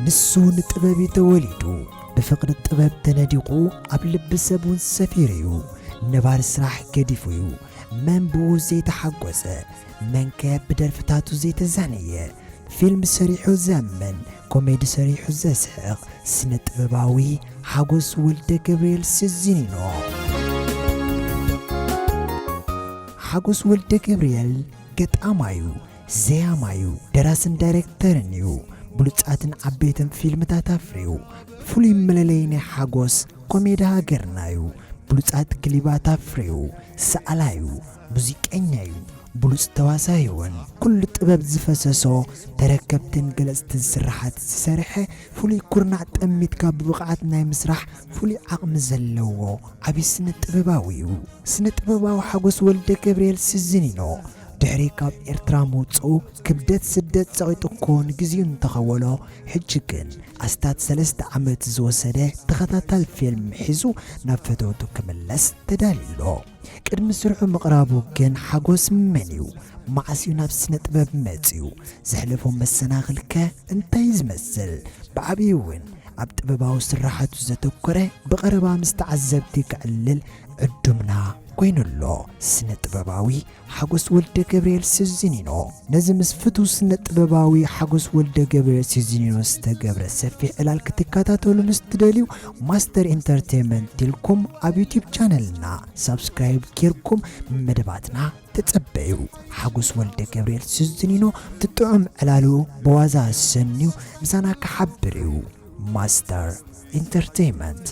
እሱ ንጥበብ እዩ ተወሊዱ። ብፍቕሪ ጥበብ ተነዲቑ ኣብ ልቢ ሰብ እውን ሰፊሩ እዩ። ነባሪ ስራሕ ገዲፉ እዩ። መን ብኡ ዘይተሓጎሰ? መንከ ብደርፍታቱ ዘይተዛነየ? ፊልም ሰሪሑ ዘምን፣ ኮሜዲ ሰሪሑ ዘስሕቕ ስነ ጥበባዊ ሓጎስ ወልደ ገብርኤል ስዚኒኖ። ሓጎስ ወልደ ገብርኤል ገጣማዩ፣ ዘያማዩ፣ ደራስን ዳይሬክተርን እዩ። ብሉጻትን ዓበይትን ፊልምታት ኣፍርዩ። ፍሉይ መለለይ ናይ ሓጎስ ኮሜዲ ሃገርና እዩ። ብሉጻት ክሊባት ኣፍርዩ። ሰኣላዩ፣ ሙዚቀኛዩ፣ ብሉጽ ተዋሳይውን። ኩሉ ጥበብ ዝፈሰሶ፣ ተረከብትን ገለጽትን ስራሓት ዝሰርሐ፣ ፍሉይ ኩርናዕ ጠሚትካ ብብቕዓት ናይ ምስራሕ ፍሉይ ዓቕሚ ዘለዎ ዓብዪ ስነ ጥበባዊ እዩ። ስነ ጥበባዊ ሓጎስ ወልደ ገብርኤል ስዚኒኖ ድሕሪ ካብ ኤርትራ ምውጽኡ ክብደት ስደት ጸቒጡ እኮ ንግዜኡ እንተኸወሎ፣ ሕጂ ግን ኣስታት ሰለስተ ዓመት ዝወሰደ ተኸታታሊ ፊልም ሒዙ ናብ ፈተውቱ ክምለስ ተዳልዩ ኣሎ። ቅድሚ ስርሑ ምቕራቡ ግን ሓጎስ መን እዩ? መዓስ እዩ ናብ ስነ ጥበብ መጺኡ? ዘሕለፎ መሰናኽልከ እንታይ ዝመስል? ብዓብዩ እውን ኣብ ጥበባዊ ስራሓቱ ዘተኮረ፣ ብቐረባ ምስ ተዓዘብቲ ከዕልል ዕዱምና ኮይኑ ኣሎ። ስነ ጥበባዊ ሓጎስ ወልደ ገብርኤል ስዚኒኖ። ነዚ ምስ ፍቱው ስነ ጥበባዊ ሓጎስ ወልደ ገብርኤል ስዚኒኖ ዝተገብረ ሰፊሕ ዕላል ክትከታተሉ ምስ ትደልዩ፣ ማስተር ኢንተርቴይንመንት ኢልኩም ኣብ ዩቲዩብ ቻነልና ሳብስክራይብ ጌርኩም መደባትና ተጸበዩ። ሓጎስ ወልደ ገብርኤል ስዚኒኖ ትጥዑም ዕላሉ ብዋዛ ኣሰንዩ ምሳና ክሓብር እዩ። ማስተር ኢንተርቴይንመንት።